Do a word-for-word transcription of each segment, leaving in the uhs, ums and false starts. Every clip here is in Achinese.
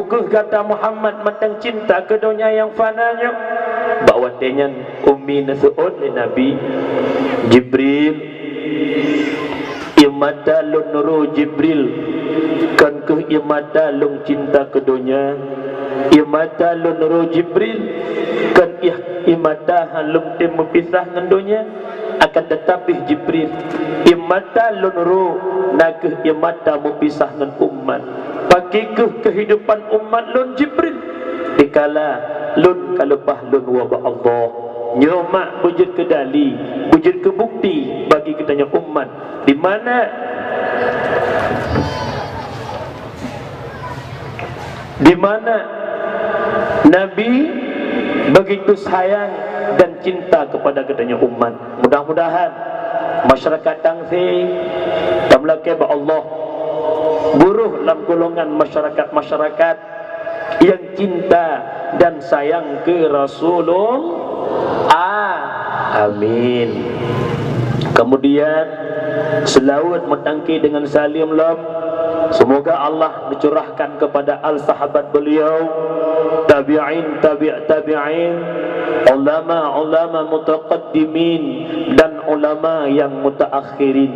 Keuh gata Muhammad mantong cinta keu donya nyang fana nyoe? Bak watée nyan Ummi neuseuôt lé Nabi, "Jibril, ié mata lôn roh Jibril, kon keuh ié mata lôn cinta keu donya. Ié mata lôn roh Jibril, kon ié, ié mata han lôn tem meupisah ngon donya." Akan teutapi Jibril, ié mata lôn roh na keuh ié mata meupisah ngon umat. Pakri keuh keuhidupan umat lôn Jibril, dikala lôn ka leupah lôn woe bak Allah. Nyoe mak beujeuet keu dali, beujeuet keu bukti bagi geutanyoe umat. Di mana Di mana Nabi begitu sayang dan cinta kepada geutanyoe umat. Mudah-mudahan masyarakat Tangse tameulakée bak Allah, beurôh lam golongan masyarakat-masyarakat yang cinta dan sayang ke Rasulullah. Amin. Kemudian, seulaweuet meutangki dengan salim lom. Semoga Allah mencurahkan kepada al sahabat beliau, tabi'in, tabi' tabi'in, ulama, ulama mutaqaddimin, dan ulama yang mutaakhirin,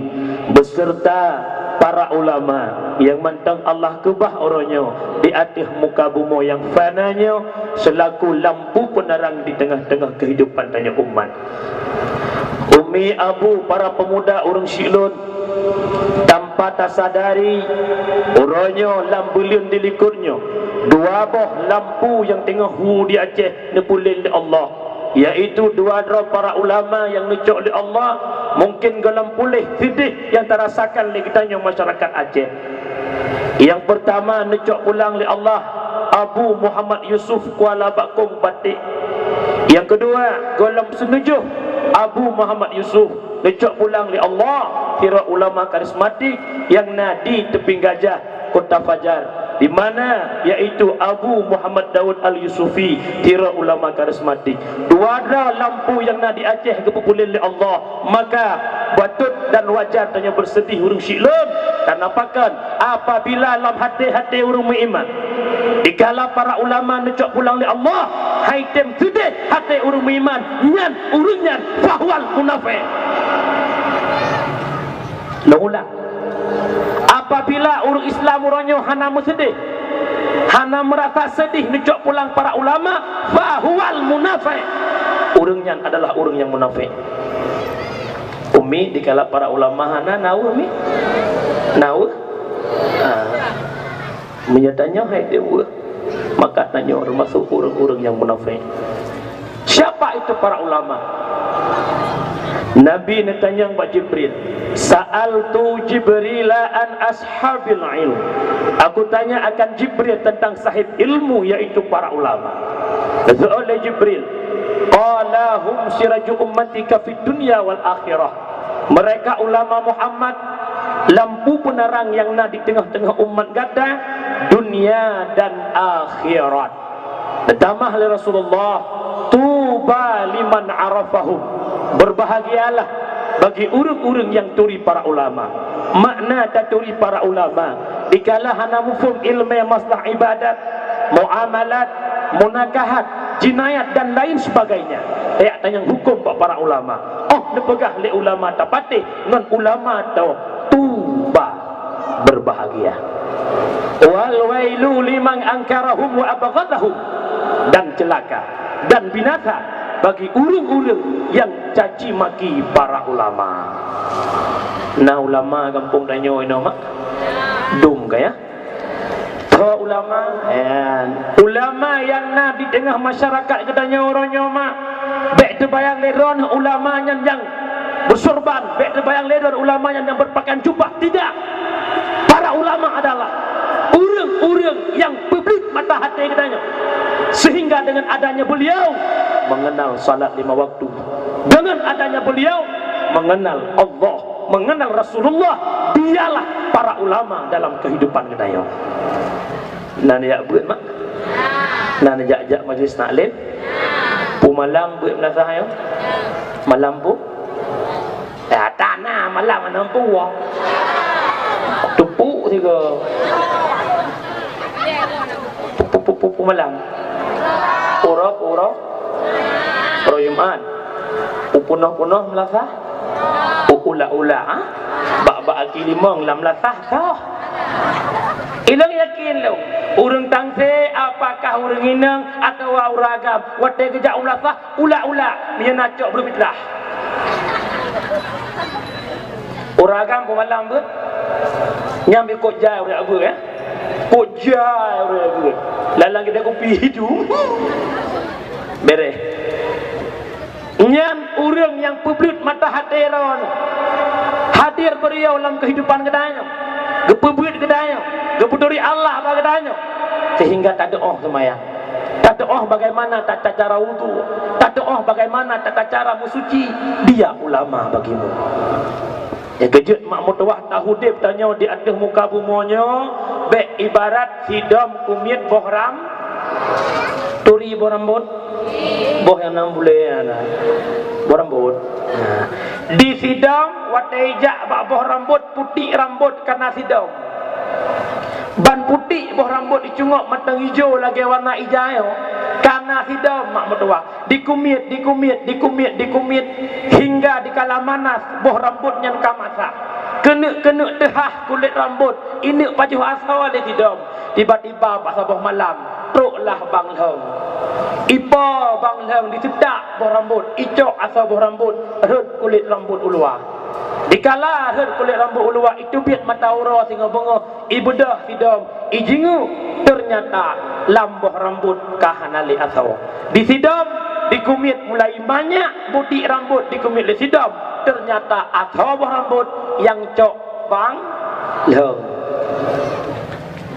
beserta para ulama yang mantong Allah keubah uroe nyoe di ateueh muka bumoe nyang fana nyoe, selaku lampu penerang di tengah-tengah kehidupan tanyoe umat. Umi, abu, para pemuda ureuëng syiek lôn, tanpa tasadari, uroe nyoe lam buleuen di likot nyoe, dua boh lampu nyang teungoh hu di Aceh neupuléh lé Allah, yaitu dua droe para ulama nyang neucok lé Allah, mungken gohlom puléh sedih nyang tarasakan lé geutanyoe masyarakat Aceh. Nyang peurtama neucok pulang lé Allah, Abu Muhammad Yusuf Kuala Bakong Batik. Nyang keudua, gohlom seunujoh Abu Muhammad Yusuf neucok pulang lé Allah sidroe ulama karismatik nyang na di Teupin Gajah, Kota Fajar, di mana yaitu Abu Muhammad Daud Al-Yusufi, sidroe ulama karismatik. Dua droe lampu nyang na di Aceh geupeupuléh lé Allah, maka batot dan wajar tanyoe beuseudih ureuëng syiek lôn. Karena pakon? Apabila lam até-até ureuëng meuiman, dikala para ulama neucok pulang lé Allah, hai tem seudeh até ureuëng meuiman, nyan ureuëng nyan fahuwal munafék. Lôn ulang. Apabila ureuëng Islam uroe nyoe hana meuseudeh, hana meurasa seudeh neucok pulang para ulama, fahuwal munafék. Ureuëng nyan adalah ureuëng nyang munafék. Umi, dikala para ulama hana, na weueh, Mi? Na weueh? Ah. Meunyoe tanyoe hai tem weueh, maka tanyoe teumasok ureuëng-ureuëng nyang munafék. Siapa itu para ulama? Nabi neutanyong bak Jibril, "Sa'altu Jibrila an ashabil ilm." Aku tanya akan Jibril tentang sahib ilmu, yaitu para ulama. Geujaweueb lé Jibril, "Qala hum siraju ummatika fid dunya wal akhirah." Mereka ulama Muhammad, lampu penerang nyang na di teungoh-teungoh umat gata, dunia dan akhirat. Geutamah lé Rasulullah, "Tuba liman arafahum." Berbahagialah bagi ureuëng-ureuëng nyang turi para ulama. Makna taturi para ulama, dikala hana muphom iéleumé masalah ibadat, muamalat, munakahat, jinayat dan lain sebagainya, tajak tanyong huköm bak para ulama. Oh, neupeugah lé ulama tapatéh, ngon ulama ta-, tuba, berbahagia. Wal wailu liman angkarahum wa abghadahum, dan celaka dan binasa bagi ureuëng-ureuëng nyang caci maki para ulama. Na ulama gampông tanyoe inoe, mak? Dum ka, ya? Tho ulama, ya. Ulama nyang na di teungoh masyarakat geutanyoe uroe nyoe, mak. Bék teubayang lé droeneuh ulama nyan nyang beusorban, bék teubayang lé droeneuh ulama nyan nyang beupakaian jubah. Tidak. Para ulama adalah ureuëng-ureuëng nyang peubeuet mata até geutanyoe. Sehingga dengan adanya beliau mengenal salat lima waktu. Dengan adanya beliau mengenal Allah, mengenal Rasulullah, dialah para ulama dalam kehidupan geutanyoe. Na neujak beuet, mak? Na neujak-jak majlis taklim? Peue malam beuet meunasah nyoe? Malam peue? Eh, ata na malam aneuk peue? Teupuk sigoe. Malam. Uroe, uroe, uroe Jumat. Upunoh-punoh meulasah. Uula-ula, ha? Bak-bak aki limong lam lasah, soh. Ilong yakin lom. Ureuëng Tangse, apakah ureuëng inong atawa ureuëng agam, watée geujak u lasah, ula-ula, meunyoe na cok breubiet lah. Ureuëng agam peumalam beuet. Nyang bikot jai ureuëng beuet, eh. Kot jai ureuëng beuet. Lalang kita kupi hidu. Bereh. Nyan ureuëng nyang peubleuet mata hati droe. Hadir beliau lam kehidupan geutanyoe. Geupeubeuet geutanyoe. Geupeuturi Allah bak geutanyoe. Sehingga tadoh seumayang. Tatu'oh bagaimana tata cara wudu, tatu'oh bagaimana tata cara meusuci, dia ulama bagimu. Nyang keujeuet mak meutuwah taudeb tanyoe di ateueh muka bumoe nyoe, bék ibarat sidom kumiet boh ram-, turi boh rambot, boh nyang nam bulée na, boh rambot. Nah, di sidom watée jak bak boh rambot, putik rambot kana sidom. Ban putik boh rambot icungok mantong ijo lagée warna ija nyoe, kana sidom mak meutuwah. Dikumiet, dikumiet, dikumiet, dikumiet, hingga dikala manas boh rambot nyan ka masak. Keuneuk-keuneuk teuhah kulét rambot, ineuk pajoh asoe lé sidom. Tiba-tiba bak saboh malam, troklah bang lhong. Ipo bang lhong, diseutak boh rambot, icok asoe boh rambot, rhot kulét rambot u luwa. Dikala rhot kulét rambot u luwa, iteubiet mata uroe singoh beungoh, ibeudôh sidom, ijingeuk, teunyata lam boh rambot ka hana lé asoe. Di sidom, dikumiet mulai manyak butik rambot dikumiet lé sidom, teunyata asoe boh rambot nyang cok bang lhong.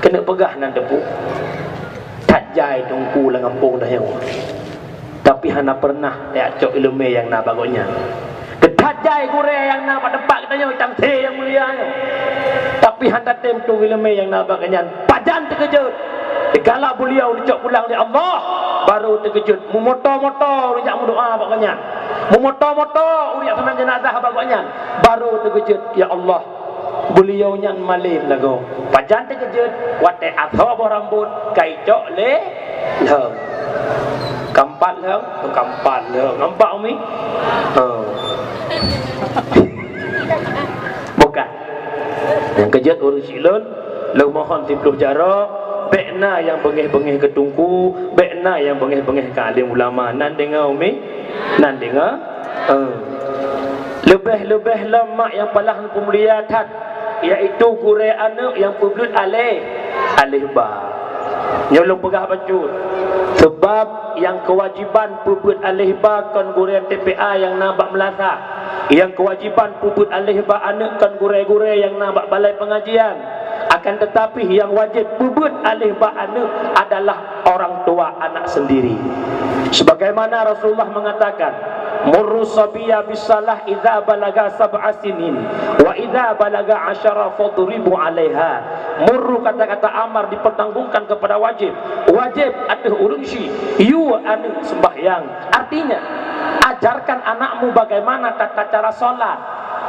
Keuneuk peugah nan teupeu, that jai teungku lam gampông tanyoe. Tapi hana peureunah tacok iéleumé nyang na bak gobnyan. That jai gurée nyang na bak teumpat geutanyoe, Tangse nyang mulia nyoe. Tapi hana tem tueng iéleumé nyang na bak gobnyan. Pajan teukeujot. Dikala beuliau dicok pulang lé Allah, baru teukeujot. Meumoto-moto ureuëng jak meudoá bak gobnyan. Meumoto-moto ureuëng jak seumbahyang jenazah bak gobnyan, baru teukeujot, ya Allah, beuliau nyan malem lagoe. Pajan teukeujot, watée asoe boh rambot ka icok lé lhong. Ka empat lhong, ka empat lhong. Nampak, Umi? Ha. Bukan. Nyang keujeuet ureuëng syiek lôn, lôn mohon siplôh jaroe, bék na nyang beungéh-beungéh keu teungku, bék na nyang beungéh-beungéh keu alim ulama. Nan deungoe, Umi? Nan deungoe? Eh. Leubeh-leubeh lom mak nyang palah neupeumulia that, yaitu gurée aneuëk nyang peubleuet aléh, aléh ba. Nyoe lôn peugah bacut, seubab nyang keuwajéban peubleuet aléh ba kon gurée T P A nyang na bak meulasah. Nyang keuwajéban peubleuet aléh ba aneuëk kon gurée-gurée nyang na bak balai peungajian. Akan teutapi, nyang wajéb peubleuet aléh ba aneuëk adalah orang tua anak sendiri. Sebagaimana Rasulullah mengatakan, "Murru sabiyya bis-shalah idza balaga sab'a sinin, wa idza balaga asyara fadribu 'alaiha." Murru, kata-kata amar dipertanggungkan kepada wajib. Wajib ateueh ureuëng syiek yue aneuëk seumbahyang. Artinya, ajarkan anakmu bagaimana tata cara sholat.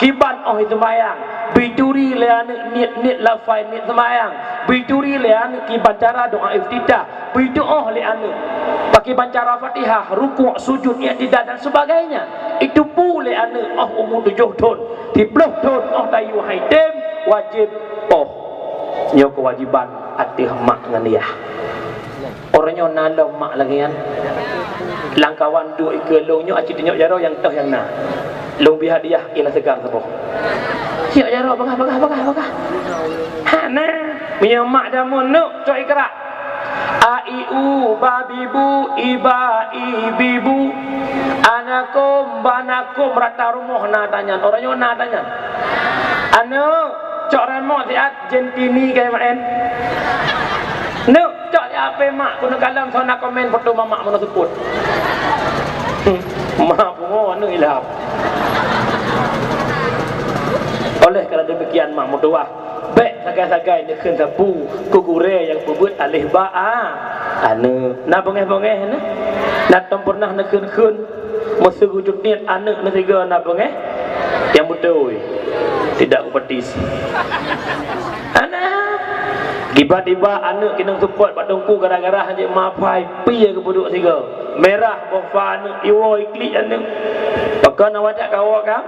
Kiban óh jiseumbahyang, bri turi lé aneuëk niet-niet lafai niet seumbahyang, bri turi lé aneuëk kiban cara doa iftitah, bri tuoh lé aneuëk pakiban cara Fatihah, rukuk, sujud, i'tidal dan sebagainya. Iteupeue lé aneuëk óh umu tujoh thon, siplôh thon óh tayue hai tem, wajéb óh. Nyoe keuwajéban ateueh mak ngon yah. Uroe nyoe na lom mak lagée nyan. Lam kawan duek ikeue lôn nyoe aci tunyok jaroe nyang toh nyang na. Lôn bri hadiah ialah seugang saboh. Tunyok jaroe bagah, bagah, bagah, bagah. Hana. Meunyoe mak jameun neuk cok ikra. A, i, u, ba, bi, bu, i, ba, i, bi, bu. Ana kom, bana kom, rata rumoh na tanyan. Uroe nyoe na tanyan. Aneuk, cok remote siat. Jentini kai maén. Neuk cok di H P mak, keuneuk kalon sona komen foto mamak meunoe seupôt. Mak pungo aneuk ilham. Oleh karena demikian, mak meutuwah, bék sagai-sagai neukheun sapeue keu gurée nyang peubuet aléh ba a. Aneuk, na beungéh-beungéh na? Na tom pernah neukheun-kheun Meuseugu cutiet aneuk neusigoe na beungéh, nyang beutôi tidak kupetis. Hana. Tiba-tiba aneuk inong seupôt bak teungku gara-gara hana jeuet mafai, pie geupeuduek sigoe. Mirah boh fa aneuk, iwoe iklik aneuk. Pakon awak jak kawok ka?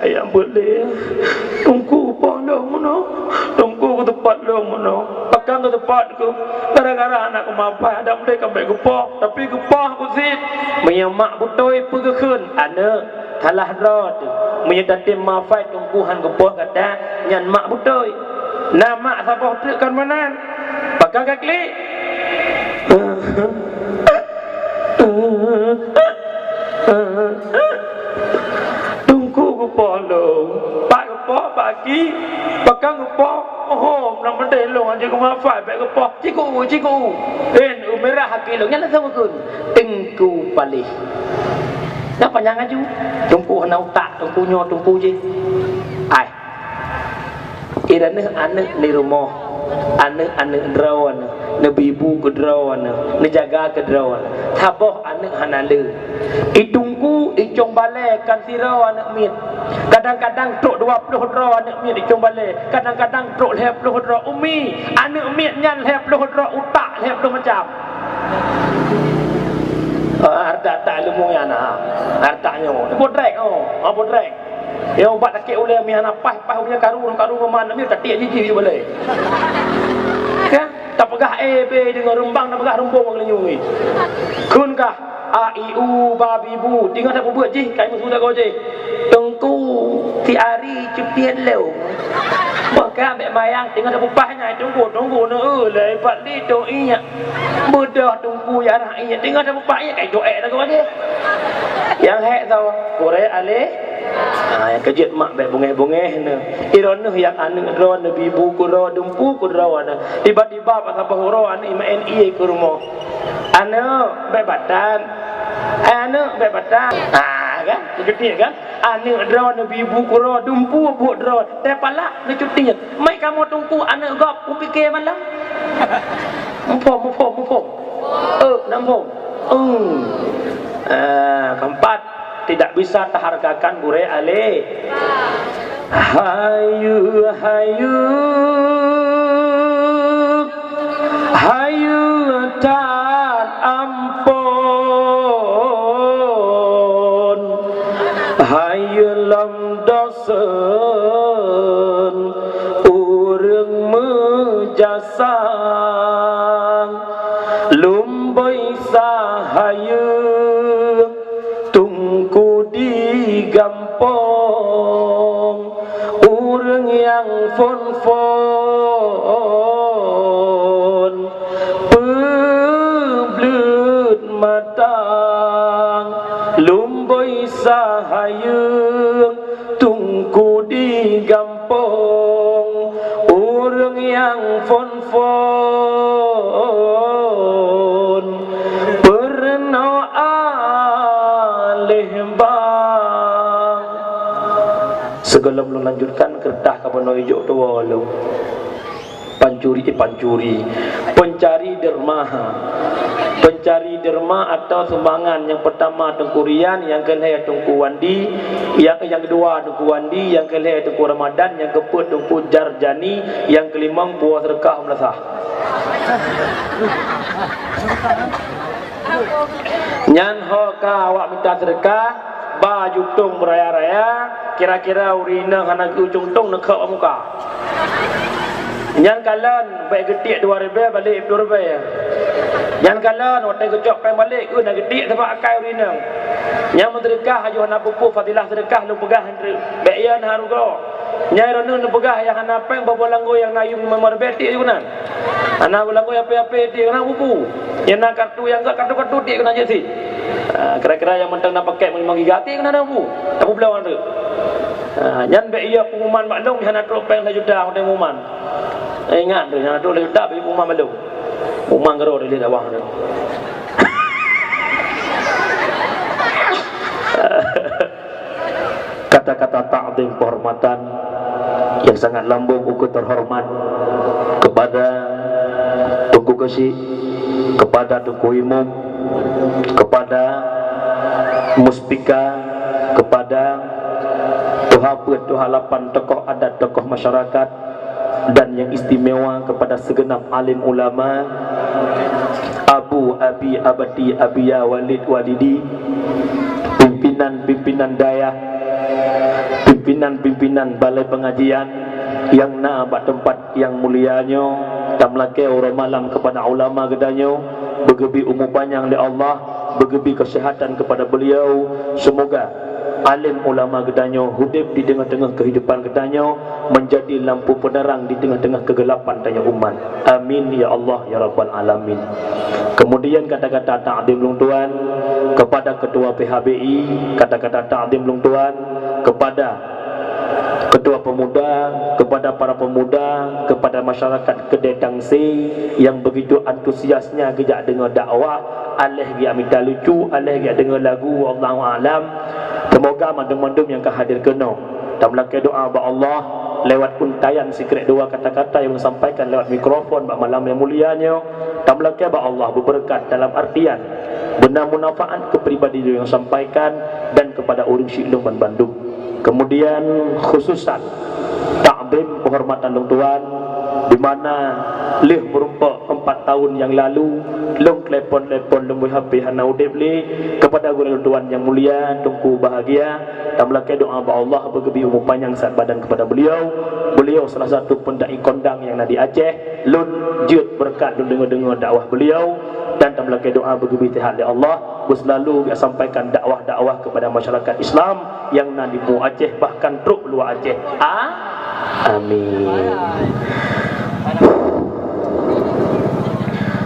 Ayah boleh. Teungku poh lôn meunoe. Teungku keuteupôt lôn meunoe. Pakon keuteupôt ku? Gara-gara aneuk mafai, adak mulai ka bèk geupoh, tapi geupoh ku cit. Meunyoe mak beutôi, peue geukheun? Aneuk, salah droe teuh. Meunyoe tatem mafai teungku han geupoh gata, nyan mak beutôi. Na mak saboh treuk kon meunan. Pakon ka klik? Teungku geupoh lôn. Pat geupoh, bak aki. Pakon geupoh? Hom, na meudeh lôn, hanjeuet geumafai, bèk geupoh. Cikgu, cikgu. En, u mirah aki lôn. Nyan asai geukheun. Teungku paléh. Dah panyang laju. Teungku hana utak, teungku nyoe, teungku jih. Ai. Ireuneuh aneuk di rumoh, aneuk-aneuk droeneuh, neubri bu keu droeneuh, neujaga keu droeneuh. Saboh aneuk hana le. Itungku icong balè kan sidroe aneuk miet. Kadang-kadang trok dua ploh droe aneuk miet icong balè, kadang-kadang trok lhèe ploh droe. Umi, aneuk miet nyan lhèe ploh droe utak, lhèe ploh macam. Ah, harta tak ilmu nyan, ah. Harta nyoe. Bodrek, oh. Ah, bodrek. Ya, ubat sakét ulèe mi hana paih-paih, ureueng karu, karu meuman, mi tatiek jiji di balè. Kan? Tapeugah A B deungon reumbang, tapeugah reumbong ngon geulinyueng. Kheun kah, A, I, U, ba, bi, bu. Teungoh tapeubeuet jih, kai meusu sagoe jih. Teungku, si Ari ceupiet lôn. Boh ka bèk mayang, teungoh tapeupaih nyan, teungku, teungku, neu, lé, pat li, tong, inyak. Beudôh teungku, ya, Ari, teungoh tapeupaih, inyak, kai doa sagoe jih. Nyang hék tho, kuré alé. Ha, nyang keujeuet mak bèk beungéh-beungéh neu. Ireuneuh nyang aneuk droe neubri bu keu droe, dumpu keu droe neu. Tiba-tiba bak saboh uroe aneuk imaén ié keu rumoh. Aneuk, bèk batat. Aneuk, bèk batat. Ha, kan? Geutik, kan? Aneuk droe neubri bu keu droe, dumpu buet droe. Teuh palak neucutiet. Mai kamoe teungku aneuk gob, kupike malam. Muphom, muphom, muphom. Eh, na muphom. Hmm. Ah, keempat, tidak bisa tahargakan gurée alé. Hayu, hayu, hayu that ampôn. Hayu lom dosen ureuëng meujasa, lumboi sahayeu tungku di gampông, ureuëng nyang phon-phon. Peubleut mata, lumboi sahayeueng tungku di gampông, ureuëng nyang phon-phon peurunoe aléh bang. Sigohlom lôn lanjutkan, keureutah ka bunoe ijok tuwoe lôn. Pancuri, eh, pancuri. Pencari derma. Pencari derma atau sumbangan, nyang peurtama Teungku Rian, nyang keulhèe Teungku Wandi, nyang, nyang keudua Teungku Wandi, nyang keulhèe Teungku Ramadan, nyang keupeuet Teungku Jarjani, nyang keulimong puwoe seudeukah meulasah. Nyan ho ka awak mita seudeukah, ba jutông beuraya-raya, kira-kira ureuëng inong hana geu-ujông tông neukhok bak muka. Nyan kalon, bèk geutiek dua ribèe, balek ploh ribèe. Nyan kalon, watèe geucok péng balek, keu na geutiek sabab akai ureuëng inong. Nyan meuseudeukah, ayoh hana peue-peue fadilah seudeukah, lôn peugah han treuk. Bèk iya na rugoe. Nyan droeneuh neupeugah nyang hana péng, boh-boh langgô nyang na yuem limong ribèe tiek keunan. Hana boh langgô nyang pé-pé tiek keunan buku. Nyang na kartu nyang gèt, kartu-kartu tiek keunan jeuet sit. Ha, kira-kira nyang mantong na pakèt limong giga tiek keunan buku. Tapi bloe han treuk. Ha, nyan bèk iya pengumuman bak lôn, hana trok péng sajuta watèe pengumuman. Eh, ingat tu, hana trok sajuta bèk pengumuman bak lôn. Pengumuman keudroe di awak tu. Kata-kata takzim penghormatan yang sangat lambung uku terhormat kepada Teungku Geuchik, kepada Teungku Imum, kepada Muspika, kepada tuha peuet, tuha lapan, tokoh adat, tokoh masyarakat, Dan yang istimewa kepada segenap alim ulama, Abu Abi Abati Abiya Walid Walidi, pimpinan-pimpinan dayah, pimpinan-pimpinan balai pengajian yang na bak tempat yang mulia nyoe, tameulakée uroe malam kepada ulama geutanyoe, beugeubri umu panyang lé Allah, beugeubri keuseuhatan kepada beliau. Semoga alim ulama geutanyoe udeb di teungoh-teungoh keuhidupan geutanyoe, menjadi lampu penerang di teungoh-teungoh keugelapan tanyoe umat. Amin ya Allah ya Rabbal Alamin. Kemudian kata-kata takdim lôn tuan kepada Ketua P H B I, kata-kata takdim lôn tuan kepada Ketua Pemuda, kepada para pemuda, kepada masyarakat Keudè Tangse yang begitu antusiasnya geujak deungoe dakwah, aléh geujak mita lucu, aléh geujak deungoe lagu, wallahu a'lam. Semoga mandum-mandum nyang ka hadir keunoe, tameulakée doa bak Allah lewat untaian sikrék dua kata-kata nyang sampaikan lewat mikrofon bak malam nyang mulia nyoe. Tameulakée bak Allah beubeureukat dalam artian beuna munafa'at keu pribadi nyang sampaikan dan kepada ureuëng syik lôn banmandum. Kemudian khususan takdim penghormatan lôn tuan, di mana lheueh meurumpok empat tahun yang lalu, lôn telepon-telepon lôn bui H P hana udeb lé, kepada gurée lôn tuan yang mulia Teungku Bahagia, tameulakée doa bak Allah beugeubri umu panyang sihat badan kepada beliau. Beliau salah satu pendai kondang yang na di Aceh. Lôn jeuet beureukat lôn deungoe-deungoe dakwah beliau dan tameulakée doa beugeubri sihat lé Allah, beuseulalu geusampaikan dakwah-dakwah kepada masyarakat Islam yang na di Aceh, bahkan trok luwa Aceh. A-, amin.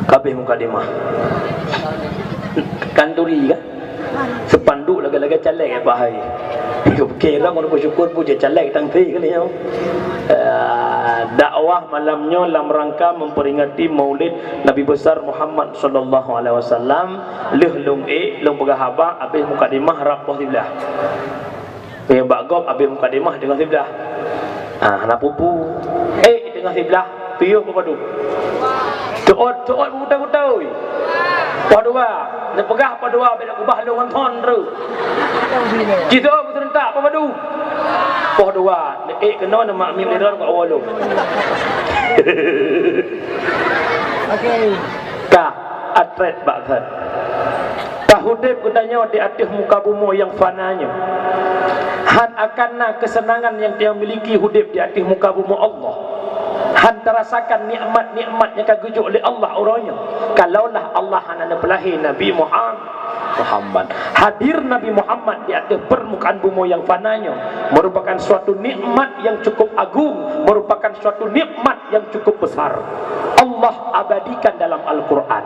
Ka abéh mukadimah. Kanduri kan? Seupanduk lagée-lagée caleg ya Pak Hai. Kira mau syukur puji caleg tangti kali ya. Eh, dakwah malam nyoe lam rangka memperingati Maulid Nabi Besar Muhammad sallallahu alaihi wasallam. Lheueh lôn ék, lôn peugah haba, abéh mukadimah rab poh siblaih. Meunyoe bak gob abéh mukadimah teungoh siblaih. Ah, hana pupu. Ék teungoh siblaih, piôh peue padum. Teuôt, teuôt buta-buta oi. Poh dua, neupeugah poh dua bèk ubah lôn ngon thon treuk. Jiteuôt beuserentak poh padum. Poh dua, ék keunoe neumak mim nidon keu awai lôn. Oke. Ka, atret bak that. Ka udeb geutanyoe di ateueh muka bumoe nyang fana nyoe. Han akan na keuseunangan nyang teumiliki udeb di ateueh muka bumoe Allah. Han tarasakan nikmat-nikmat nyang ka geujok lé Allah uroe nyoe, kalaulah Allah hana neupeulahé Nabi Muha-, Muhammad. Hadir Nabi Muhammad di ateueh permukaan bumoe nyang fana nyoe merupakan suatu nikmat yang cukup agung, merupakan suatu nikmat yang cukup besar. Allah abadikan dalam Al-Quran.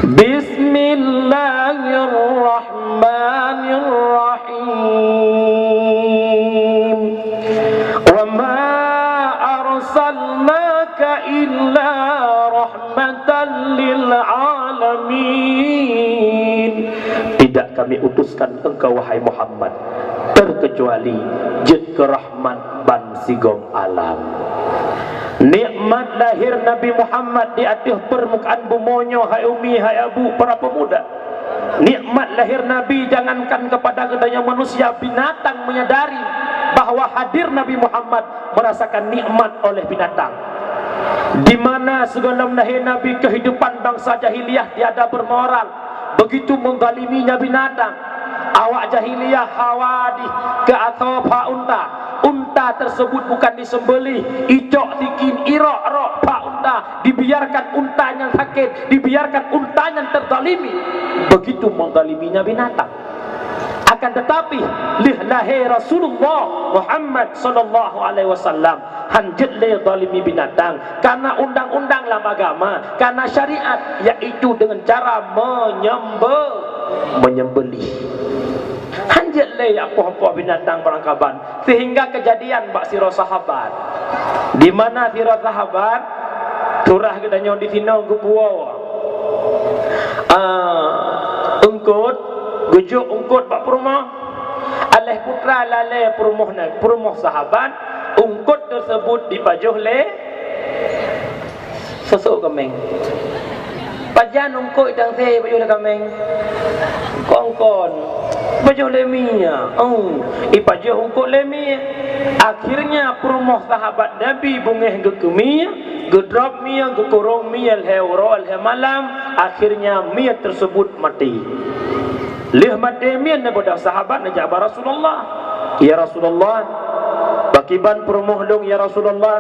Bismillahirrahmanirrahim. Wa ma arsalnaka illa rahmatan lil alamin. Tidak kami utuskan engkau, wahai Muhammad, terkecuali jeuet keu rahmat bansigom alam. Nikmat lahir Nabi Muhammad di ateueh permukaan bumoe nyoe, hai umi, hai abu, para pemuda. Nikmat lahir Nabi jangankan kepada geutanyoe manusia, binatang menyadari bahwa hadir Nabi Muhammad merasakan nikmat oleh binatang. Di mana sebelum lahir Nabi, kehidupan bangsa jahiliyah tiada bermoral, begitu menzaliminya binatang. Awak jahiliyah hawadih keu asoe pha unta. Unta tersebut bukan disembelih, icok sikin, irok rok pha unta, dibiarkan unta nyan sakit, dibiarkan unta nyan terzalimi. Begitu menzaliminya binatang. Akan tetapi, lheueh lahé Rasulullah Muhammad sallallahu alaihi wasallam, han jeuet lé zalimi binatang, karena undang-undang lam agama, karena syariat, yaitu dengan cara menyembe-, menyembelih. Han jeuet lé jak poh-poh binatang barangkaban, sehingga kejadian bak sidroe sahabat. Di mana sidroe sahabat, surah geutanyoe di sinoe geupuwoe, ah, eungkôt, geujok eungkôt bak peurumoh. Aléh putra lalé peurumoh na-, peurumoh sahabat, eungkôt teusebut jipajoh lé sosok kaméng. Pajan eungkôt nyang sé jipajoh lé kaméng? Kon-kon. Pajoh lé mie, oh, ipajoh eungkôt lé mie. Akhirnya peurumoh sahabat Nabi beungéh geukeumie, geudrop mie, geukurong mie lhée uroe lhée malam. Akhirnya mie tersebut mati. Lheueh maté mie, neubeudôh sahabat neujak bak Rasulullah, "Ya Rasulullah, pakriban peurumoh lôn ya Rasulullah?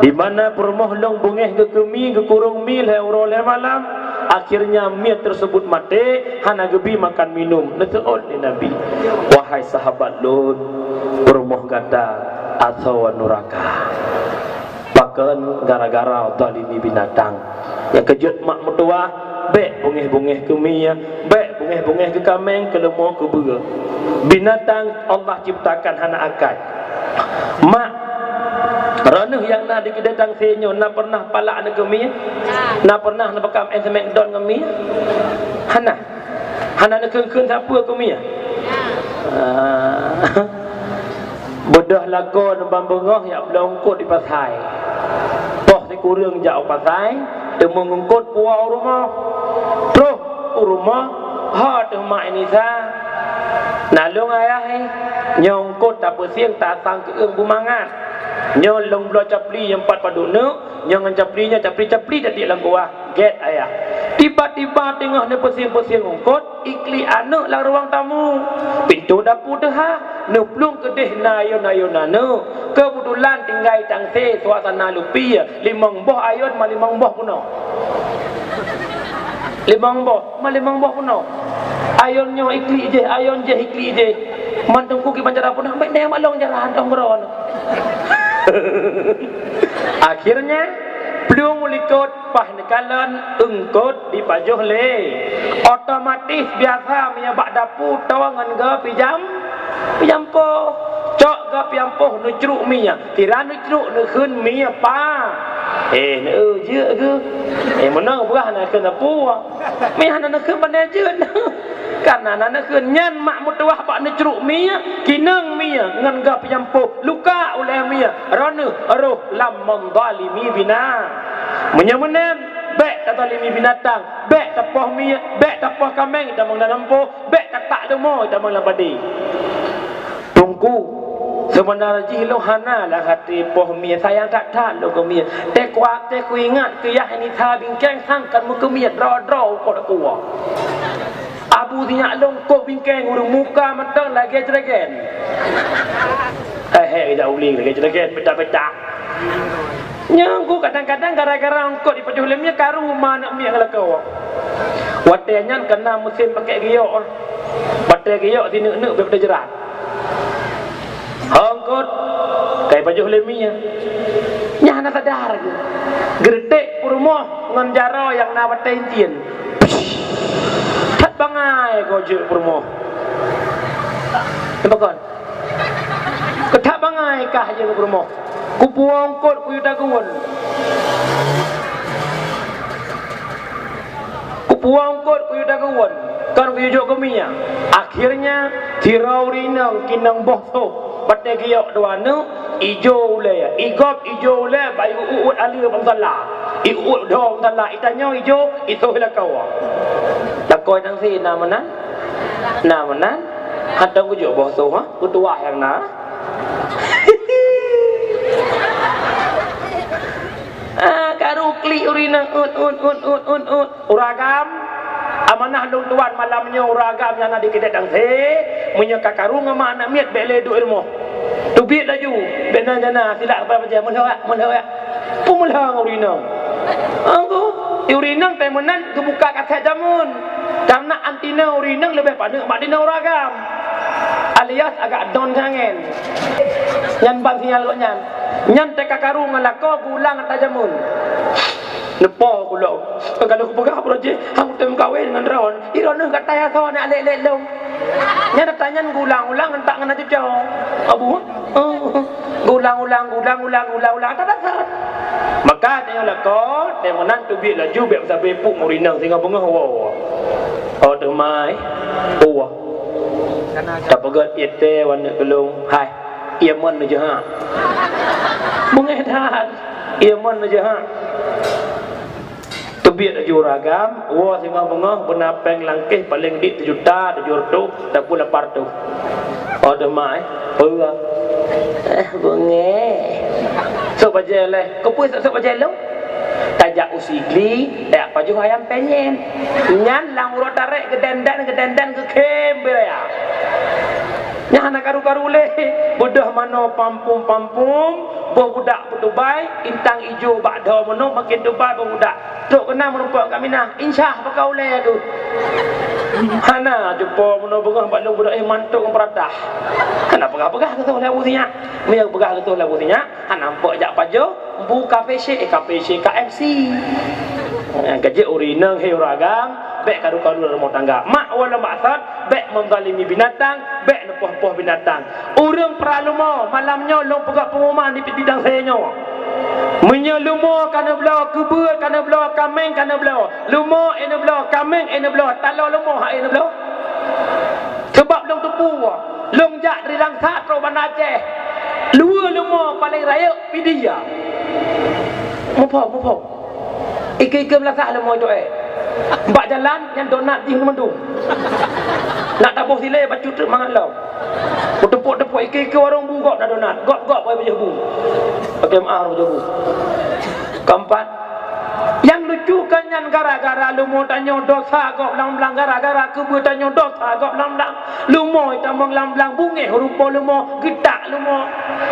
Di mana peurumoh lôn beungéh geukeumie, geukurong mie lhée uroe lhée malam, akhirnya mie tersebut maté, hana geubi makan minum." Neuseuôt lé Nabi, "Wahai sahabat lôn, peurumoh gata asoe nuraka." Pakon? Gara-gara zalimi binatang. Nyang keujeuet mak meutuwah, bék beungéh-beungéh keumie, bék beungéh-beungéh keukaméng, keuleumo, keubeue. Binatang Allah ciptakan hana akai. Mak, droeneuh nyang na di keudée tangse nyoe na pernah palak aneuk keumie? Na pernah neupeukamé smackdown ngon mie? Hana. Hana neukheun-kheun sapeue keumie? Ah. Beudôh lakoe neuban beungoh jak bloe eungkôt di pasai. Poh sikureueng jak u pasai, teumeung eungkôt puwoe u rumoh. Troh u rumoh, ho teuh mak Inisa, "Na lôn ayah, nyoe eungkôt tapeusieng tasang keueueng beumangat. Nyoe lôn bloe capli nyang pat padub neuk, nyoe ngon capli nyoe capli-capli tatiek lam kuah." "Gét ayah." Tiba-tiba teungoh neupeusieng-peusieng eungkôt, iklik aneuk lam ruang tamu. Pintoe dapu teuhah, neuplueng keudeh na ayon-ayon aneuk. Keubeutulan tinggai tangse suasana leupie, limong boh ayon ma limong boh peunoh. Limong boh ma limong boh peunoh. Ayon nyoe iklik jih, ayon jih iklik jih. Man teungku kiban cara peunoh, bék deh malong jalan dong keudroe. Akhirnya, plueng u likot, paih neukalon, eungkôt dipajoh lé. Otomatis biasa meunyoe bak dapu toe ngon goe pijam, pijampoh. Cok goe pijampoh neucruk mie, sira neucruk neukheun mie pa. Eh, neu jeuet geuh. Eh, meunoe beurah na kheun apui. Mie hana neukheun pandai jeuet. Kareuna na neukheun nyan mak meutuwah bak neucruk mie, kinong mie ngon goe pijampoh, luka ulée mie, droeneuh roh lam menzalimi bina. Meunyoe meunan, bék tazalimi binatang, bék tapoh mie, bék tapoh kaméng tamong lam lampôh, bék tatak leumo tamong lam padé. Teungku, seubeuna jih lôn hana lam até poh mie, sayang that-that lôn keu mie. Teukuat, teukuingat keu yah Inisa bingkeng sang kan meukeumie droe-droe u kot kuwoe. Abu sinyak lôn kot bingkeng ureueng muka mantong lagée jregen. Eh, eh, jak uling lagée jregen, pita-pita. Nyan ku kadang-kadang gara-gara eungkôt dipajoh lé mie karu ma aneuk miet ngon lakoe. Watée nyan ka na musém pakét giyok. Watée giyok sineuk-neuk bék teujerat. Eungkôt, ka ipajoh lé mie. Nyan hana sadar geuh. Geureutek peurumoh ngon jaroe nyang na watée incien. That bangai goe jeuet peurumoh. Nampak kon? Keuthak bangai kah jeuet peurumoh. Kupuwoe eungkôt kuyue tageuwon. Kupuwoe eungkôt kuyue tageuwon, kon kuyue jok keu mie. Akhirnya, sidroe ureueng inong kinong boh soh, watée giyok dua aneuk, ijo ulée, igop ijo ulée, bak iuet-uet aleue bak musala. Iuet dho musala, itanyoe ijo, isoh lakoe. Lakoe nyang si na meunan? Na meunan? Hantom kujok boh soh, ha? Peutuwah nyang na. Ah, karu klik ureueng inong, ut, ut, ut, ut, ut, ut. Ureueng agam, amanah lôn tuan malam nyoe, ureueng agam nyang na di keude tangse, meunyoe ka karu ngon ma aneuk miet, bék lé duek i rumoh. Teubiet laju, bék na jana, silak sampai bajée, meulhok, meulhok. Peue meulhok ngon ureueng inong? Angku, ureueng inong teuh meunan geubuka kaset jameun. Karena anti na ureueng inong leubeh paneuk mat di na ureueng agam. Alias agak don sangen. Nyan ban sinyal gobnyan. Nyan teuka karu ngon lakoe geulang ata jameun. Neupo ku lom. Ka lôn kupeugah bak droe jih, han kutem kawen ngon droe. Droeneuh gata nyang soe aneuk lét-lét lôn. Nyan ata nyan geulang-ulang ngon tak ngon cucoe. Abu, oh, geulang-ulang, geulang-ulang, geulang-ulang, ata dasar. Maka tanyoe lakoe, teuh meunan teubiet laju bék sabe puk murinang singoh beungoh woe. Oh, teuma, eh. Oh. Tapeugah ié teh waneuk keulong. Hai, ié mon neujeuhak. Beungéh that. Ié mon neujeuhak. Teubiet laju ureueng agam, woe singoh beungoh beuna péng langkéh paleng dik sijuta tujoh reutôh ataupun lapan reutôh. Oh, deuh mak, eh? Peue? Eh, beungéh. Sôk bajèe lé. Keupeue sôk, sôk bajèe lôn? Tajak u Sigli, tajak pajoh ayam penyet. Nyan lam uroe tarek geudenden-geudenden geukhém beu raya. Nyan hana karu-karu lé. Beudôh manoe pampum-pampum, boh budak beutubai, intang ijo bak dhoe meunoe makin tubai boh budak. Trok keunan meurumpok kat Minah, insya bak ulèe tu. Hana jumpa meunoe beungoh bak lôn budak, eh, mantok ngon peuratah. Hana peugah-peugah keu lôn lé Abu Sinyak. Meunyo peugah keu lôn lé Abu Sinyak, hana nampak jak pajoh, bu kafe syek, eh, kafe syek ka M C. Eh, ka jeuet ureueng inong, hei ureueng agam, bèk karu-karu lam rumoh tangga. Mak wallah maksud, bèk menzalimi binatang, bèk neupoh-poh binatang. Ureueng peurah leumo, malam nyoe lôn peugah peungumuman di Pidang Sée nyoe. Meunyoe leumo ka neubloe, keubeue ka neubloe, kaméng ka neubloe, leumo ék neubloe, kaméng ék neubloe, taloe leumo han ék neubloe. Sabab lôn teupeue, lôn jak dari Langsa trok Banda Aceh. Luweue leumo paleng rayeuk Pidie. Muphom, muphom. Ike-ike meulasah leumo itu, eh. Bak jalan nyan donat jih mandum. Nak taboh silée bacut teuk mangat lom. Beuteumpok-teumpok ike-ike warong bu gob na donat. Gob-gob pajoh bu. Pakai maaf pajoh bu. Keempat, nyang lucu kan nyan gara-gara leumo tanyoe dosa gob lam blang, gara-gara keubeue tanyoe dosa gob lam blang. Leumo itamong lam blang, beungéh rupa leumo, geutak leumo.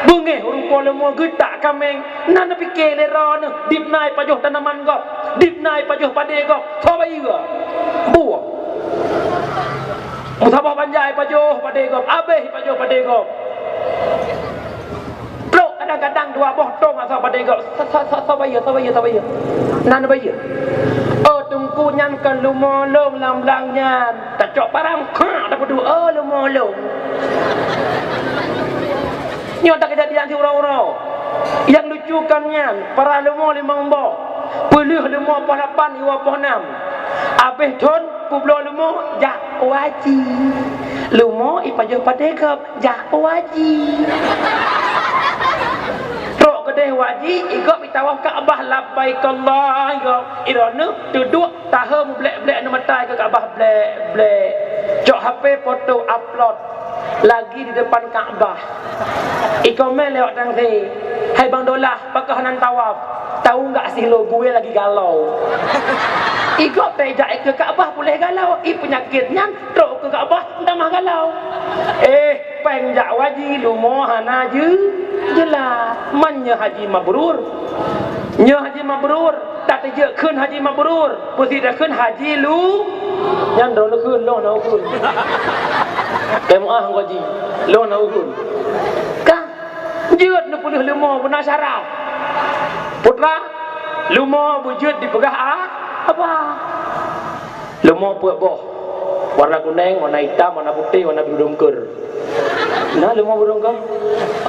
Beungéh rupa leumo, geutak kaméng. Na neupike lé droeneuh, dib na ipajoh tanaman gob, dib na ipajoh padé gob, soe bayeue? Buah. Meusaboh banja ipajoh padé gob, abéh ipajoh padé gob. Trok kadang-kadang dua boh tong asai padé gob. Sa-, sa-, sa-, soe bayeue, soe bayeue, soe bayeue? Na neubayeue. Oh, teungku nyan kon leumo lôn lam blang nyan. Tacok parang, krak, tapeuduek, oh, leumo lôn. Nyoe tak keujadian siuroe-uroe. Nyang lucu kon nyan, peurah leumo limong boh. Peuleueh leumo poh lapan, iwoe poh nam. Abéh thon, peubloe leumo, jak waji. Leumo ipajoh padé gob, jak waji. Trok keudeh waji, igob itawaf Ka'bah, labbaik Allahumma, iroe neuh, teuduek, tahe meublek-blek, neumata ikeue Ka'bah, blek-blek. Cok H P foto, upload. Lagi di depan Ka'bah. Ikomen lewat tangse, "Hai Bang Dolah, pakon hana tawaf? Tahu enggak sih lo, gue lagi galau." Igob teuh jak ikeue Ka'bah puléh galau. I peunyakét nyan trok keu Ka'bah tamah galau. Eh, péng jak waji leumo hana je-, jeulaih. Man nyoe haji mabrur. Nyoe haji mabrur. Tateujeuet kheun haji mabrur, peue sit takheun haji lu, nyan droeneuh kheun, lôn hana kheun. Teumoh ah haji, lôn hana kheun. Ka, jeuet neupeuleueh leumo beuna syarat. Putra, leumo beujeuet dipeugah a-, apa? Leumo peuet boh, warna kuneng, warna itam, warna putéh, warna biru dongker. Na leumo biru dongker?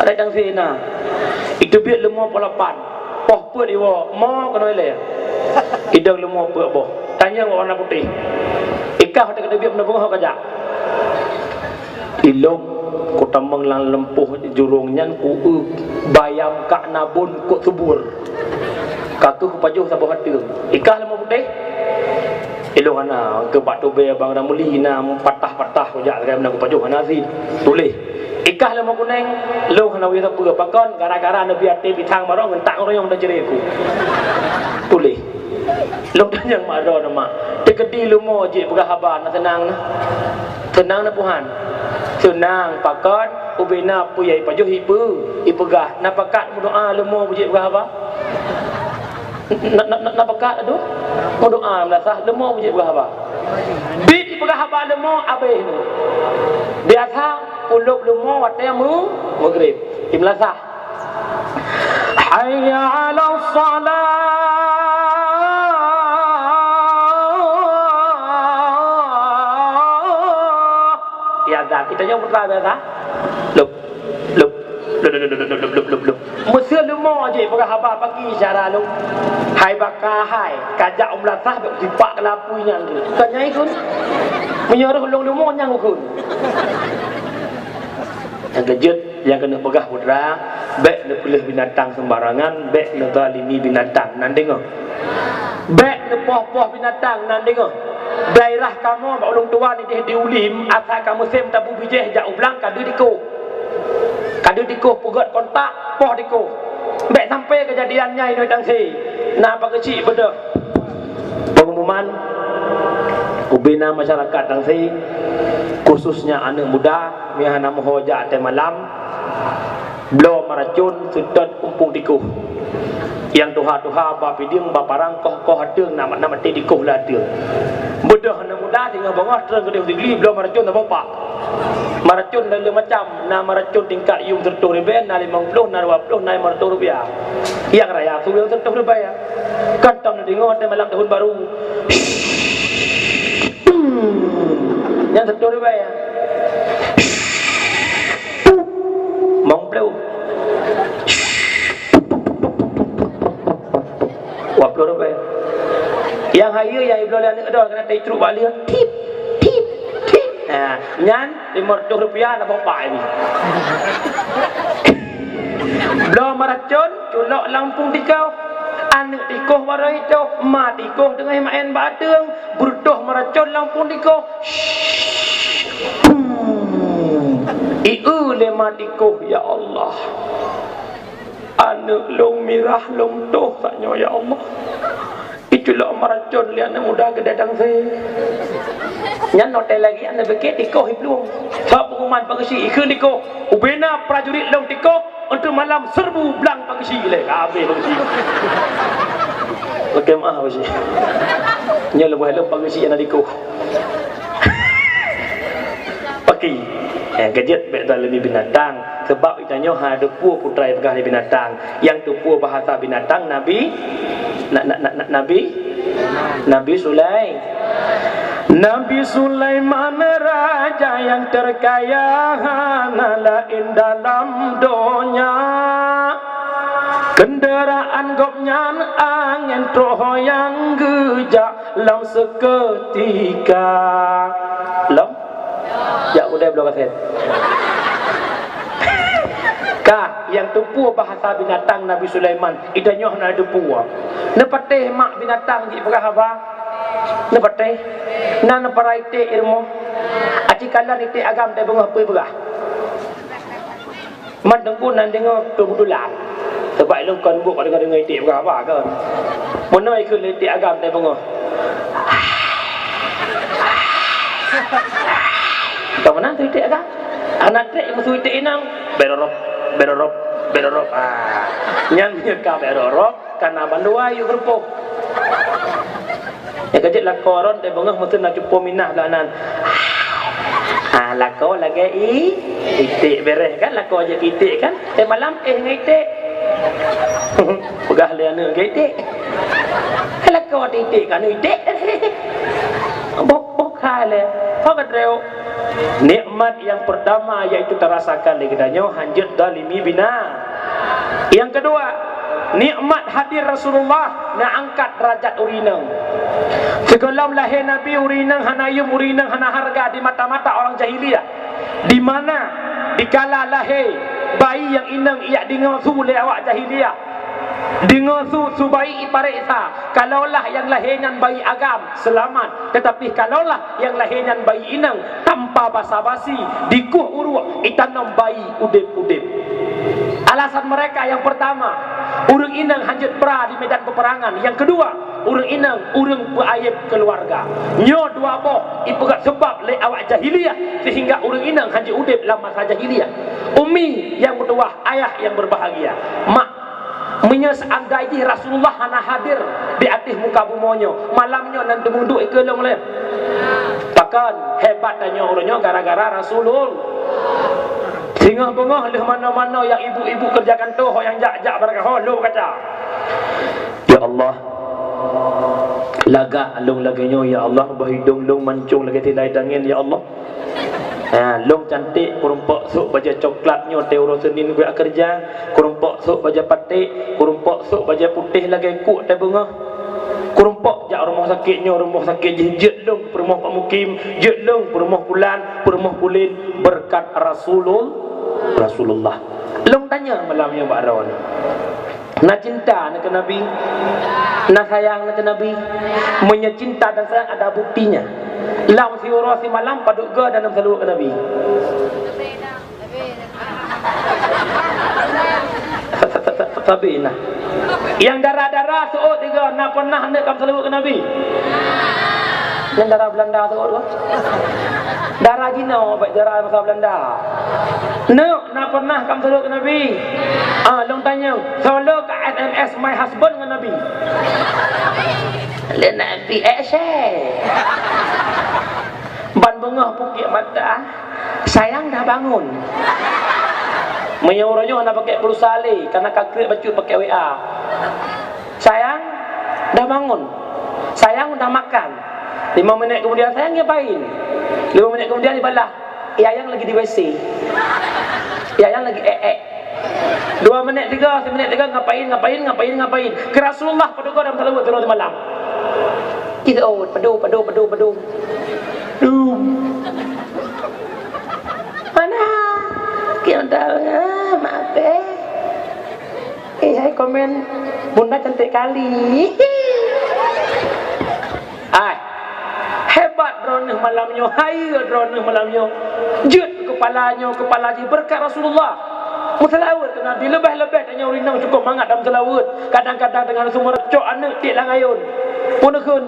Ada dang sih na. Itu biet leumo poh lapan. Poh peuet iwoe, mo keunoe ilée. Idong leumo peuet boh. Tanyong warna putéh. Ikah watée ka teubiet meunan beungoh ka jak. Ilong kutamong lam lumpoh jurông nyan ku-eu bayam ka na bôn kok subur. Ka keuh kupajoh saboh ateueng. Ikah leumo putéh. Ilong hana, keu bak tubée Bang Ramli na patah-patah kujak lagée meunan kupajoh hana sit. Tuléh. Ikah leumo kuneng, lôn hana wéh sapeue. Pakon? Gara-gara neubi até pisang barô ngon tak ngeuruyong dan ceureuku. Tuléh. Lôn tanyong mak droe, "Mak, teukeudi leumo jeuet peugah haba na seunang na?" Seunang na Tuhan. Seunang pakon? Ubena peue nyang ipajoh ipe-, ipeugah. Na pakat meudoa leumo beujeuet peugah haba? Na, na, na, na pakat tu? Meudoa meulasah leumo beujeuet peugah haba. Bit ipeugah haba leumo abéh tu. Biasa pulop leumo watée meu-, meugrib. Imeulasah. Hayya 'alas shalah. Ya, dah. Kita jawab putra biasa. Lop, lop, lop, lop. Meuseu leumo jih peugah haba pagi syara lôn. Hai baka hai, kajak umlasah bak tipak kelapui nyan tu. Bukan nyai kun. Meunyoe roh lôn leumo nyang kun. Nyang keujeuet, nyang keuneuk peugah putra, bék neupeuleueh binatang seumbarangan, bék neuzalimi binatang. Nan deungoe. Bék neu- Poh-poh binatang nan deungoe. Daerah kamoe bak ulôn tuan idéh di Ulim, asai ka musém tabu bijéh jak u blang ka deuh tikoh. Ka deuh tikoh peugét kontak, poh tikoh. Bèk sampai keujadian nyan inoe Tangse. Na pageuchik beudôh. Pengumuman, ubena masyarakat Tangse, khususnya aneuk muda, nyang hana meuho jak watèe malam, bloe meuracôn seutôt umpung tikoh. Nyang tuha-tuha ba pideung, ba parang, koh-koh ateueng, na, na maté tikoh lam ateueng. Beudôh aneuk muda singoh beungoh treun keudéh u Sigli bloe meuracôn saboh pak. Meuracôn na lhèe macam, na meuracôn tingkat yum seratus ribèe, na limong ploh, na dua ploh, na limong ratus rupiah. Nyang raya su nyang seratus ribèe. Kan tom neudeungoe watèe malam tahun baru. Nyang seratus ribèe. Limong ploh. Dua ploh ribèe. Nyang hayeue nyang ibloe lé aneuk dol keunan taitruk bak lheueh. Tip, tip, tip. Ha, nyan limong ratus rupiah na boh pak ini. Bloe meuracôn, culok lam umpung tikoh. Aneuk tikoh baroe itoh, ma tikoh teungoh maén bak ateueng, beureutoh meuracôn lam umpung tikoh. Ieu lé ma tikoh, ya Allah. Aneuk lôn mirah lôn toh tanyoe, ya Allah. Iculok meuracôn lé aneuk muda keudéh Tangse. Nyan hotel lagi aneuk beuke tikoh iplueng. Sabab pengumuman pageuchik ikheun tikoh. Ubena prajurit lôn tikoh untuk malam serbu blang pageuchik lé. Ka habéh pageuchik. Oke, maaf pageuchik. Nyoe leubeh lôn pageuchik aneuk tikoh. Paki. Eh, keujeuet bèk zalimi binatang. Sebab geutanyoe hana teupeue peue nyang peugah lé binatang. Nyang teupeue bahasa binatang Nabi, na, na, na, na, Nabi, Nabi Sulai-, Nabi Sulaiman raja nyang terkaya hana laén dalam donya. Kendaraan gobnyan angén troh nyang geujak lam seukeutika. Lom? Jak udeb bloe kasét. Ka, nyang teupeue bahasa binatang Nabi Sulaiman, geutanyoe hana teupeue. Neupatéh mak binatang jipeugah haba? Neupatéh? Na neuparai iték i rumoh? Aci kalon iték agam teuh beungoh peue peugah? Man teungku nan deungoe keubetulan. Sabab lôn kon buet deungoe-deungoe iték peugah haba kon. Meunoe ikheun lé iték agam teuh beungoh. Ka meunan tu iték agam. Hana trép musoh iték inong. Berorop, berorop, berorop. Ah. Nyan meunyoe ka berorop, ka na bandua yue geurupoh. Nyang keujeuet lakoe ron teuh beungoh meuteun na cupo minah blah nan. Ah, lakoe lagèe i, iték bereh kan, lakoe jeuet iték kan. Teuh malam éh ngon iték. Peugah lé aneuk ngon iték. Lakoe teuh iték kan iték. Boh, boh kha lé. Ho ka trép. Nikmat nyang pertama yaitu tarasakan lé geutanyoe hanjeuet zalimi bina. Nyang keudua, nikmat hadir Rasulullah na angkat derajat ureueng inong. Sigohlom lahé Nabi ureueng inong hana yum, ureueng inong hana hareuga di mata-mata orang jahiliyah. Di mana dikala lahé bayi nyang inong ijak deungoe su lé awak jahiliyah. Deungoe su, su bayi ipareksa, kalaulah nyang lahé nyan bayi agam, seulamat. Tetapi kalaulah nyang lahé nyan bayi inong, tanpa basa-basi, dikueh uruek, itanom bayi udeb-udeb. Alasan mereka yang pertama, ureueng inong hanjeuet pra di medan peperangan. Yang kedua, ureueng inong ureueng peuayeb keuluwarga. Nyoe dua boh ipeugah seubab lé awak jahiliyah sehingga ureueng inong hanjeuet udeb lam masa jahiliyah. Umi yang meutuwah, ayah yang berbahagia. Mak, meunyoe seandai jih Rasulullah hana hadir di ateueh muka bumoe nyoe, malam nyoe nan teumeuduek ikeulong lé. Pakon hebat tanyoe uroe nyoe gara-gara Rasulul. Singoh beungoh lheueh manoe-manoe nyang ibu-ibu keureuja kantô ho nyang jak-jak barangkaho lhok kaca. Ya Allah, lagak lôn lagèe nyoe ya Allah, boh idong lôn mancong lagèe tilai dangén ya Allah. Ha, lôn cantik, kurumpok sôk bajèe coklat nyoe teuh uroe Senin kujak keureuja, kurumpok sôk bajèe paték, kurumpok sôk bajèe putéh lagèe kuk teuh beungoh. Kurumpok jak rumoh sakét nyoe, rumoh sakét jih, jeuet lôn peurumoh Pak Mukim, jeuet lôn peurumoh pulan, peurumoh pulen, beureukat Rasulul-, Rasulullah. Lôn tanyong malam nyoe bak droeneuh. Na cinta neuh keu Nabi? Na sayang na keu Nabi. Meunyoe cinta dan sayang ada buktinya. Lam siuroe simalam padub goe dan meusalaweuet keu Nabi. Sa-, sa-, sa-, sa-, sabe na. Nyang dara-dara seuôt tiga, na pernah aneuk ka meusalaweuet keu Nabi? Nyang dara Belanda seuôt tu. Dara jinoe, baik dara masa Belanda. Neuk, na pernah ka meusalaweuet keu Nabi? Ah, lôn tanyong, soe le ka S M S my husband ngon Nabi? Lé Nabi, eh, syeh. Ban beungoh pukik mata. Sayang dah bangun. Meunyoe uroe nyoe hana pakai pulsa lé, karena ka kreuek bacut pakai W A. Sayang dah bangun. Sayang dah makan. Lima menit kemudian, sayang ngapain? Lima menit kemudian dibalah, "Ya, yang lagi di W C. Ya, yang lagi eh, eh." Dua menit tiga, semenit tiga, ngapain, ngapain, ngapain, ngapain. Ke Rasulullah, padub goe dan meusalaweuet tiga malam. Kita, oh, padub, padub, padub, padub. Dum. Mana? Kita tahu, ah, maaf, eh. Eh, hai komen, "Bunda cantik kali." Ai, hebat droeneuh malam nyoe, hayeue droeneuh malam nyoe. Jeuet keu kepala nyoe, kepala jih beureukat Rasulullah. Meusalaweuet keu Nabi, leubeh-leubeh tanyoe ureueng inong cukôp mangat dan meusalaweuet. Kadang-kadang deungon seumeureuet cok aneuk tiek lam ayôn. Peue neukheun?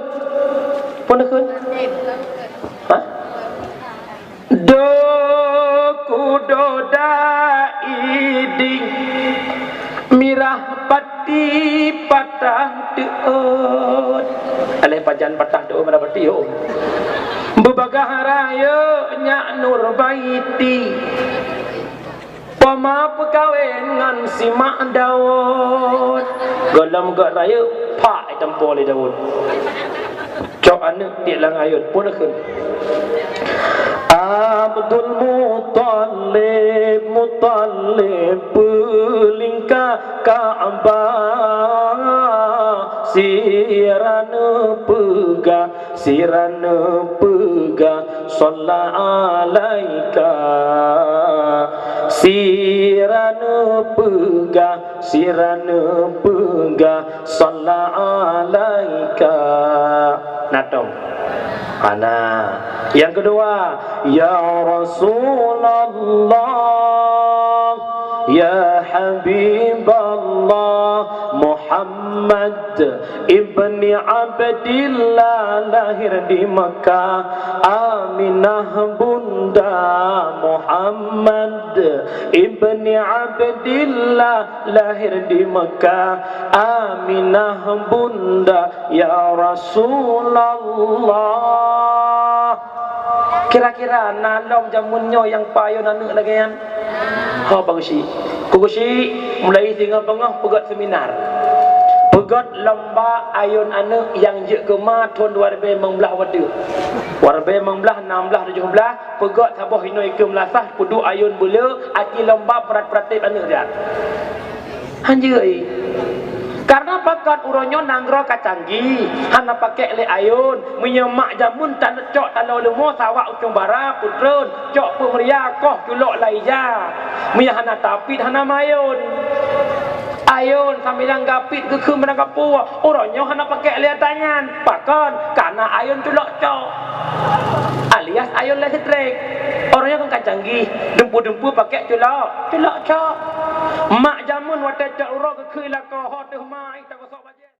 Peue neukheun? Hah? Do kudo da iding, mirah pati patah teuôt. Aléh pajan patah teuôt, mirah pati, oh. Beubagaih rayeuk nyak Nurbaiti. Poma peukawen ngon si Mak Daud. Gohlom göt rayeuk, pak, itampo lé Daud. Cok aneuk tiek lam ayôn, peue neukheun? Abdul Muthalib, Muthalib peulingka Ka'bah, sira neupeugah, sira neupeugah, "Shalla alaika." Sira neupeugah, sira neupeugah, "Shalla alaika." Na tom? Hana. Yang kedua, "Ya Rasulullah, ya Habiballah, Muhammad ibni Abdillah lahir di Mekah, Aminah bunda, Muhammad ibni Abdillah lahir di Mekah, Aminah bunda, ya Rasulullah." Kira-kira na lom jameun nyoe nyang peue ayôn aneuk lagèe nyan? Ho, Pak Geuchik. Ku Geuchik, mulai singoh beungoh peugöt seminar. Peugöt lomba ayôn aneuk nyang jeuet keu ma thôn dua ribèe limong blah watèe. Dua ribèe limong blah, nam blah, tujoh blah, peugöt saboh inoe ikeue meulasah, peuduek ayôn beuleu, aki lomba peurat-peurateb aneuk nyan. Hanjeuet. Karena pakon uroe nyoe nanggroe ka canggih, hana pakèk lé ayôn. Meunyoe mak jameun tan cok taloe leumo, sawak ucong bara, peutreun, cok peumeuria, koh culok lam ija. Meunyoe hana tapiet, hana mayôn. Ayôn sambilan gapiet geukheun meunan gapu, uroe nyoe hana pakèk lé ata nyan. Pakon? Karena ayôn culok cok. Alias ayôn listrik. Uroe nyoe kan ka canggih, dumpeue-dumpeue pakèk culok, culok cok. Mak jameun watèe cok uroe geukheun lakoe, ho teuh mai, tak gosok